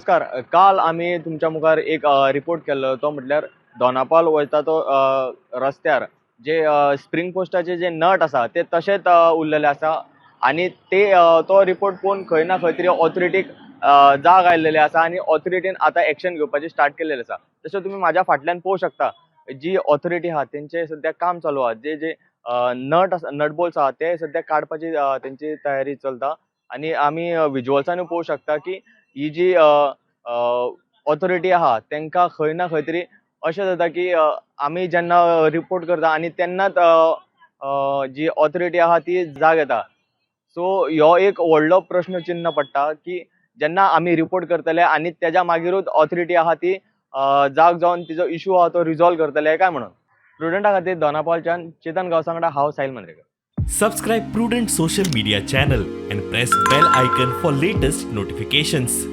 नमस्कार. काल आमी तुमच्या मुखार एक रिपोर्ट केल्लो, तो म्हटल्यार दोनापावल वयता तो रस्त्यार जे स्प्रींग पोस्टाचे जे नट आसा ते तशेच उरलेले आसा आनी ते तो रिपोर्ट पळोवन खंय ना खंय तरी ऑथॉरिटीक जाग आयलेली आसा आनी ऑथॉरिटीन आतां एक्शन घेवपाची स्टार्ट केल्लेली आसा. तशें तुमी म्हाज्या फाटल्यान पळोवंक शकता, जी ऑथॉरिटी आहा तेंचे सद्या काम चालू आहा. जे जे नट आसा, नट बोल्ट्स आहा, ते सद्या काडपाची तेंची तयारी चलता आनी आमी विजुअल्सांनी पळोवंक शकता की ही जी ऑथॉरिटी आहा तेंकां खंय ना खंय तरी अशें जाता की आमी जेन्ना रिपोर्ट करता आनी तेन्नाच जी ऑथॉरिटी आहा ती जाग येता. सो ह्यो एक व्हडलो प्रश्न चिन्न पडटा की जेन्ना आमी रिपोर्ट करतले आनी तेज्या मागीरूच ऑथॉरिटी आहा ती जाग जावन तिजो इशू आहा तो रिजॉल्व करतले काय म्हणून. प्रुडंटा खातीर दोनापावलच्यान चेतन गांवसा वांगडा हांव Sahil Mandrekar. Subscribe Prudent Social Media channel and press bell icon for latest notifications.